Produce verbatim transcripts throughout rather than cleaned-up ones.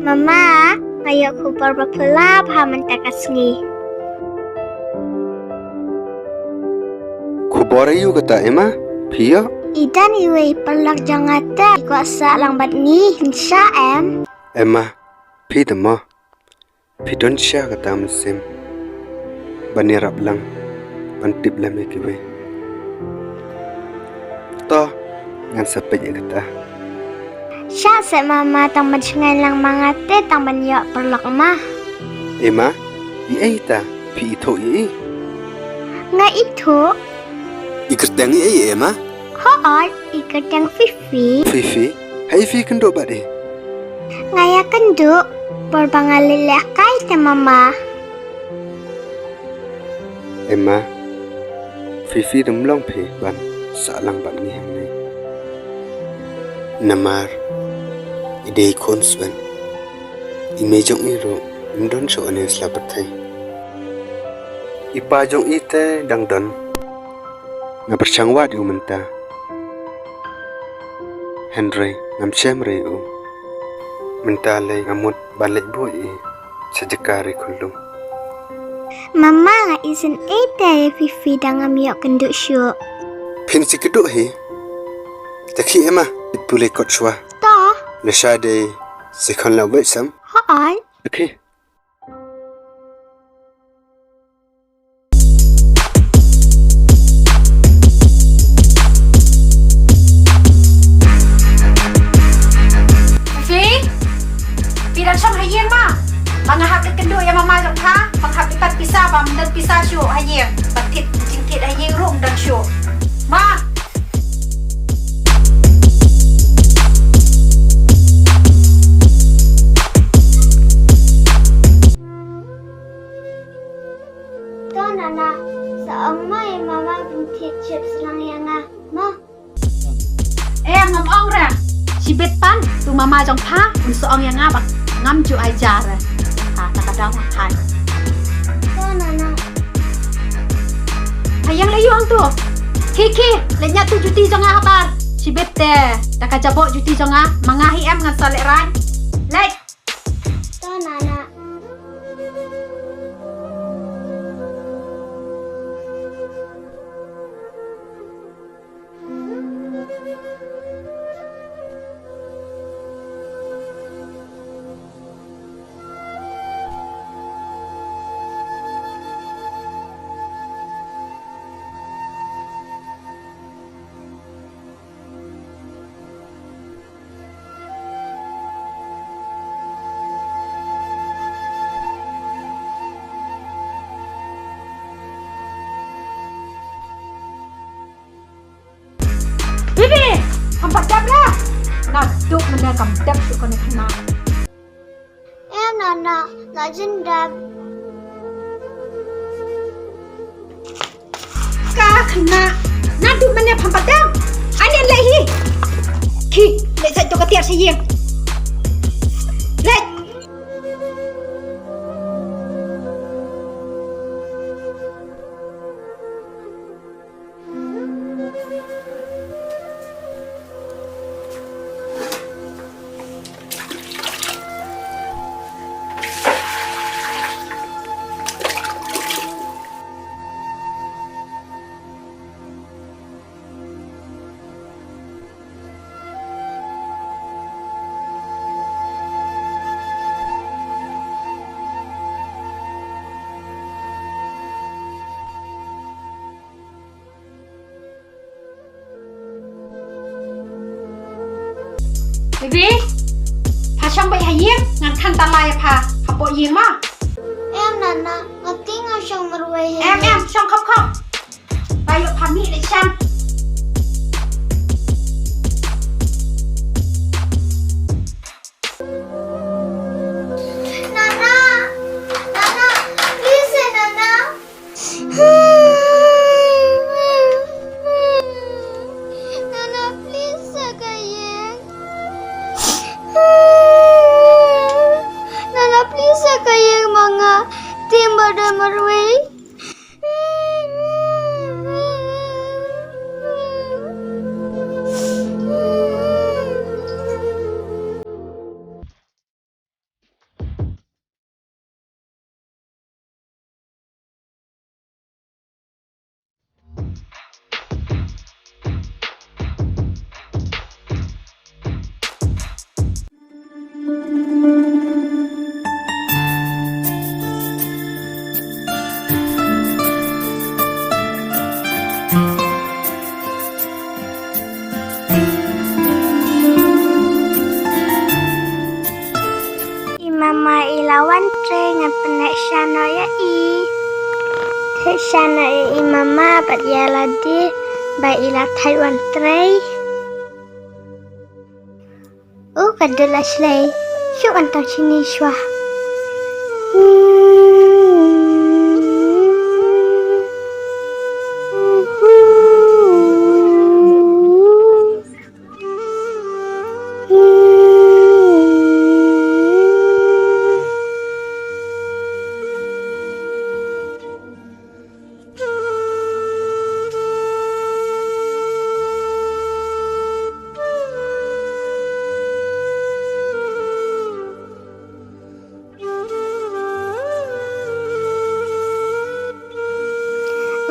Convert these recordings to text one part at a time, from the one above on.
Mama, nga ïoh khubor ba phylla bha mynta ka sngi. Khubor aïu kata, Emma? Phi ïoh? I don iwei i paralok jong nga te i kwah sah lang bad ngi, phin shah em? Emma, phi te mo, phi don sha kata mynsiem ban ïarap lang, ban tip lem ïa kiwei. To, ngan sa peit ïa kata. Shah seh Mama, tang ban shngaiñ lang ma nga te, tang ban ïoh paralok ma. Emma, i ei ta, phi ithuh ïa i? Nga ithuh. I kyrteng i ei, Emma? Hooid, i kyrteng Fifi. Fifi? Haei phi kynduh bad i? Nga ïakynduh por ba nga leit lehkai te Mama. Emma, Fifi, ym long phi ban sah lang bad ngi hangne. Namar i dei i khun swen. I mei jong i ruh ym don shuh hangne sla pyrthei. I pa jong i te dang don. Nga pyrshang wad ïa u mynta, hynrei ngam shem re u. Mynta lei nga mut ban leit buh ïa i sha jaka ri khunlung. Mama, nga isynei te ïa Fifi, dang ngam ïoh kynduh shuh. Phin sa kynduh hi. Te khie Emma, pule kot shuwa. To. Lashai dei sa khon la wei sam. Hooid. Okay. Fifi, phi dang shong ha ïing ma? Ba nga hap leit kynduh ïa mama jong pha, ba nga hap leit pan pisa, ba ym don pisa shuh ha ïing. Ba thied jingthied ha ïing ruh ym don shuh. Ma! To Nana, sa ong mo ïa mama ban thied chips lang ïa nga mo. Em, ngam ong re. Shibit pan, to mama jong pha un sa ong ïa nga ba ngam ju ai ja re. Ha, ta ka daw ha. To Nana. Ha ïeng lei ïoh hangto. Khie khie, leit ñiad to juti jong nga habar. Shibit te, da ka jaboh juti jong nga, ma nga hi em ngan sa lehraiñ. Leit. To Nana. Bibi, kam pat dep la. Naduh mynne kam dep shuh kane khynnah. Em Nana, la jin dep. Ka khynnah, naduh mynne pham pat dep. Ani leh hi. Ki, leh sa to ka tiar sa ïing. Leh. Bibi, pha shong beit ha ïing, ngan khang tala ïa pha hapoh ïing ma. Em Nana, nga tieng nga shong marwei hi. Em, em, shong khop khop. Ba ïoh pha mih leit shan. Nana, Nana, please eh, Nana. Nana, please sa ka ïing. Nana, please sa ka ïing ma nga. Tieng ba don marwei. I mama i la wan trei, ngan pynleit sha noh ïa i. Thait sha noh ïa i mama bad ïa lade ba i la thait wan trei. U ka dula shlei. Shu wan tang shini shwa.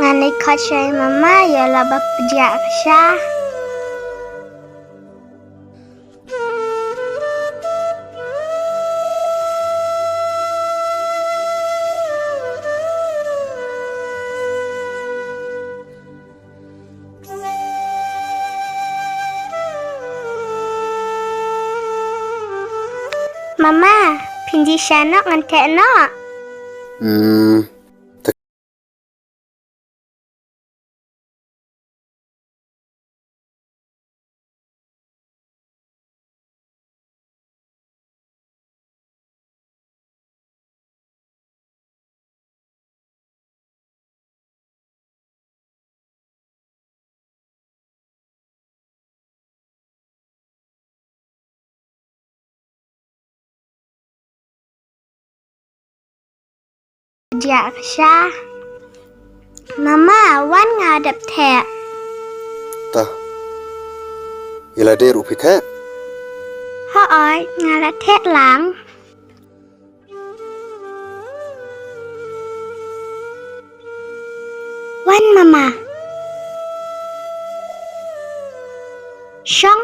Ngan ïa khot sha i mama ïa la ba pdiah ka sha. Mama, phin dei sha noh ngan theh noh. Hmm. Jia ka sha. Mama, wan nga dep theh. Ta. Ïa lade ruh phi theh? Hooid, nga la theh lang. Wan mama. Shong.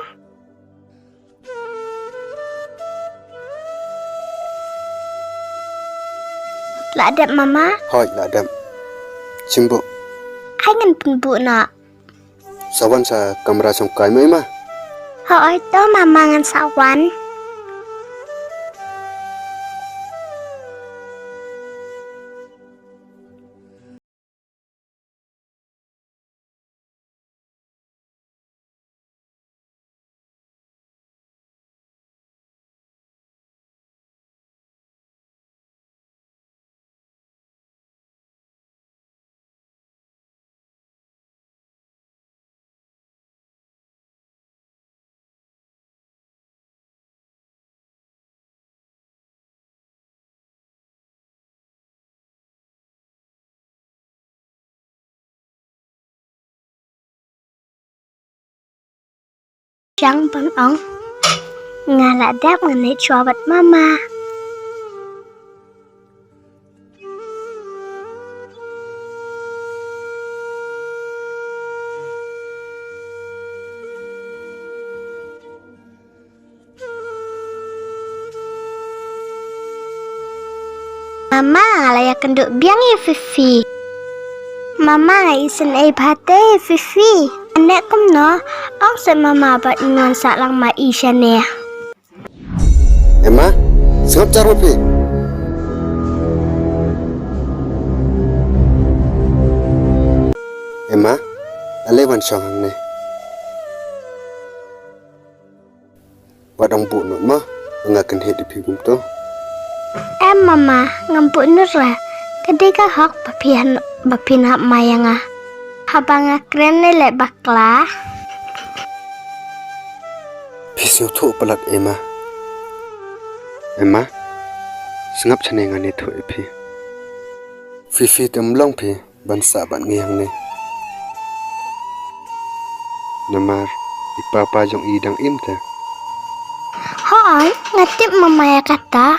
La dep mama? Hooid, la dep. Shim buh. Ai ngan pynbuh noh. Sa wan sha kamra shongkai mo i ma? Hooid to mama, ngan sa wan. Shang ban ong. Nga la dep, ngan leit shuwa bad mama. Mama, nga la ïakynduh biang ïa Fifi. Mama, nga isynei bha te ïa Fifi. Ane kumno, ong seh mama bad ngan sah lang ma i shane. Emma, sngap jar ma phi. Emma, ale wan shong hangne. Wat dang buh nud mo, nga kynhit ïa phi kumto. Em mama, ngam buh nud re. Ka dei ka hok ba phi han, ba phin hap mai ïa nga. Haba nga kren lei lei bakla. Phi sngewthuh palat Emma. Emma, sngap shane, ngan ïathuh ïa phi. Fifi te ym long phi ban sah bad ngi hangne. Namar i papa jong i dang im te. Hooid, nga tip mama ïa kata.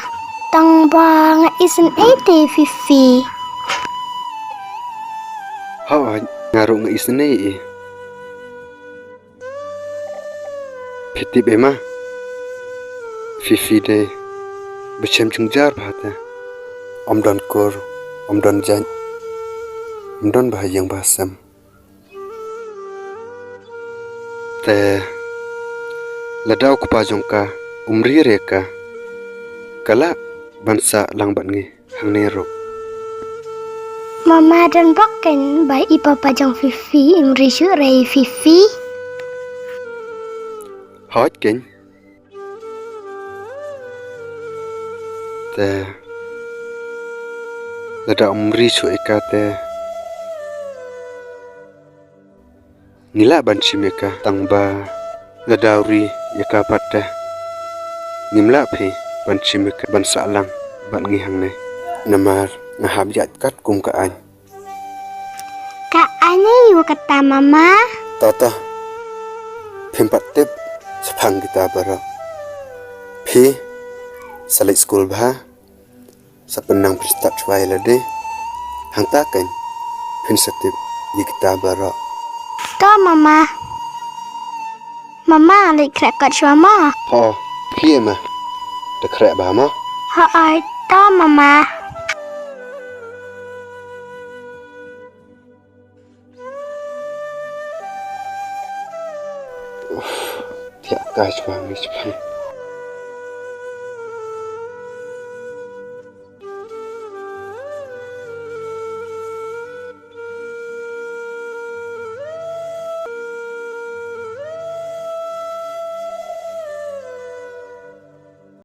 Tang ba nga isynei te Fifi. Hooid, nga ruh nga isynei i. Phi tip Emma, Fifi dei ba shem jynjar bha te. Ym don kur, ym don jait, ym don bha ïing bha sem. Te lada u kpa jong ka um ri re ka, ka lah ban sah lang bad ngi hangne ruh. Mama, don bok kein ba i papa jong Fifi im ri shuh re i Fifi. Hooid kein. Te lada um ri shuh ïa ka te, ngi lah ban shim ïa ka, tang ba lada u ri ïa ka pat te, ngim lah phi ban shim ïa ka ban sah lang bad ngi hangne. Namar nga hap ïaid katkum ka aiñ. Ka aiñ aïu kata, Mama? To to, phim pat tip shaphang kita baroh. Phi sa leit skul bha, sa pynnang pynstad shuwa ïa lade. Hangta kein phin sa tip ïa kita baroh. To, Mama. Mama, leit khreh kot shuwa mo. Ho, phi ma, da khreh bha mo. Hooid, to, Mama. Uff, thiah kai shuwa ngi shuwa.